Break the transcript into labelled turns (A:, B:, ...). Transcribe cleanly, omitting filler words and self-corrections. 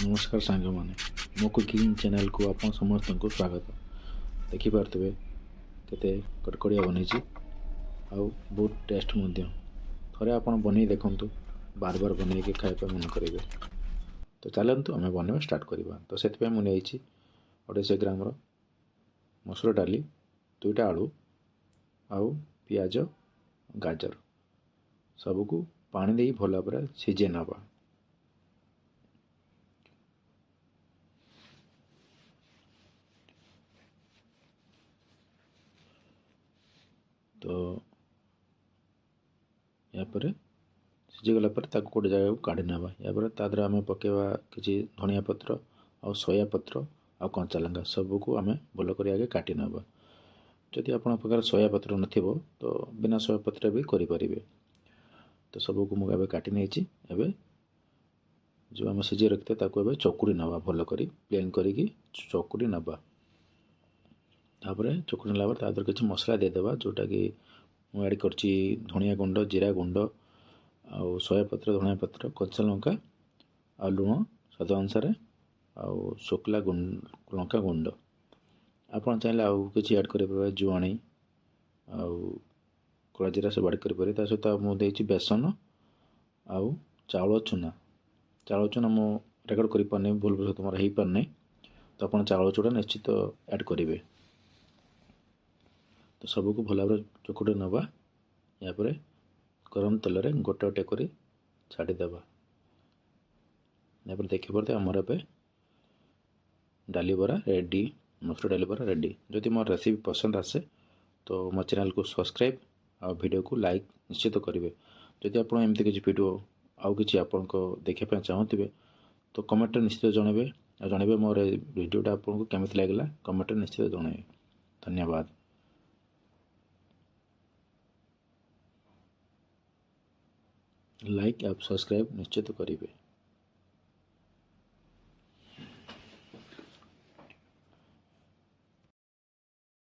A: ନମସ୍କାର ସାଙ୍ଗମାନେ, ମୋ କୁକିଂ ଚ୍ୟାନେଲକୁ ଆପଣ ସମସ୍ତଙ୍କୁ ସ୍ୱାଗତ। ଦେଖିପାରୁଥିବେ କେତେ କଡ଼କଡ଼ିଆ ବନେଇଛି ଆଉ ବହୁତ ଟେଷ୍ଟ ମଧ୍ୟ। ଥରେ ଆପଣ ବନେଇ ଦେଖନ୍ତୁ, ବାର ବାର ବନେଇକି ଖାଇବା ପାଇଁ ମନ କରିବେ। ତ ଚାଲନ୍ତୁ ଆମେ ବନେଇବା ଷ୍ଟାର୍ଟ କରିବା। ତ ସେଥିପାଇଁ ମୁଁ ନେଇଛି 250 ଗ୍ରାମର ମସୁର ଡାଲି, 2ଟା ଆଳୁ ଆଉ ପିଆଜ, ଗାଜର ସବୁକୁ ପାଣି ଦେଇ ଭଲ ଭାବରେ ସିଝେଇ ନେବା। ତ ଏହାପରେ ସିଝିଗଲା ପରେ ତାକୁ ଗୋଟେ ଜାଗାକୁ କାଢ଼ି ନେବା। ଏହାପରେ ତା ଦେହରେ ଆମେ ପକାଇବା କିଛି ଧନିଆ ପତ୍ର ଆଉ ସୋୟା ପତ୍ର ଆଉ କଞ୍ଚା ଲଙ୍କା, ସବୁକୁ ଆମେ ଭଲ କରି ଆଗେ କାଟି ନେବା। ଯଦି ଆପଣଙ୍କ ପାଖରେ ସୋୟା ପତ୍ର ନଥିବ ତ ବିନା ସୋୟା ପତ୍ର ବି କରିପାରିବେ। ତ ସବୁକୁ ମୁଁ ଏବେ କାଟି ନେଇଛି। ଏବେ ଯେଉଁ ଆମେ ସିଝେଇ ରଖିଥିବା ତାକୁ ଏବେ ଚକୁଡ଼ି ନେବା, ଭଲ କରି ପ୍ଲେନ୍ କରିକି ଚକୁଡ଼ି ନେବା। ତାପରେ ଚକୁଡ଼ି ନେଲା ପରେ ତା ଦେହରେ କିଛି ମସଲା ଦେଇଦେବା, ଯେଉଁଟାକି ମୁଁ ଆଡ଼୍ କରିଛି ଧନିଆ ଗୁଣ୍ଡ, ଜିରା ଗୁଣ୍ଡ ଆଉ ସୋୟା ପତ୍ର, ଧନିଆ ପତ୍ର, କଞ୍ଚା ଲଙ୍କା ଆଉ ଲୁଣ ସ୍ୱାଦ ଅନୁସାରେ ଆଉ ଶୁଖିଲା ଲଙ୍କା ଗୁଣ୍ଡ। ଆପଣ ଚାହିଁଲେ ଆଉ କିଛି ଆଡ଼୍ କରିପାରିବେ, ଜୁଆଣି ଆଉ କଳା ଜିରା ସବୁ ଆଡ଼୍ କରିପାରିବେ। ତା ସହିତ ମୁଁ ଦେଇଛି ବେସନ ଆଉ ଚାଉଳ ଚୁନା। ଚାଉଳ ଚୁନା ମୁଁ ରେକର୍ଡ଼ କରିପାରୁନି, ଭୁଲ ବଶତଃ ମୋର ହେଇପାରୁନି, ତ ଆପଣ ଚାଉଳ ଚୁନା ନିଶ୍ଚିତ ଆଡ଼୍ କରିବେ। ତ ସବୁକୁ ଭଲ ଭାବରେ ଚକୁଟି ନେବା। ଏହାପରେ ଗରମ ତେଲରେ ଗୋଟେ ଗୋଟେ କରି ଛାଡ଼ିଦେବା। ଏହାପରେ ଦେଖିପାରୁଥିବେ ଆମର ଏବେ ଡାଲି ବରା ରେଡ଼ି, ମସୁର ଡାଲି ବରା ରେଡ଼ି। ଯଦି ମୋର ରେସିପି ପସନ୍ଦ ଆସେ ତ ମୋ ଚ୍ୟାନେଲକୁ ସବସ୍କ୍ରାଇବ୍ ଆଉ ଭିଡ଼ିଓକୁ ଲାଇକ୍ ନିଶ୍ଚିତ କରିବେ। ଯଦି ଆପଣ ଏମିତି କିଛି ଭିଡ଼ିଓ ଆଉ କିଛି ଆପଣଙ୍କ ଦେଖିବା ପାଇଁ ଚାହୁଁଥିବେ ତ କମେଣ୍ଟରେ ନିଶ୍ଚିତ ଜଣାଇବେ, ଆଉ ଜଣାଇବେ ମୋର ଏ ଭିଡ଼ିଓଟା ଆପଣଙ୍କୁ କେମିତି ଲାଗିଲା, କମେଣ୍ଟରେ ନିଶ୍ଚିତ ଜଣାଇବେ। ଧନ୍ୟବାଦ। ଲାଇକ୍ ଆଉ ସବସ୍କ୍ରାଇବ୍ ନିଶ୍ଚିତ କରିବେ।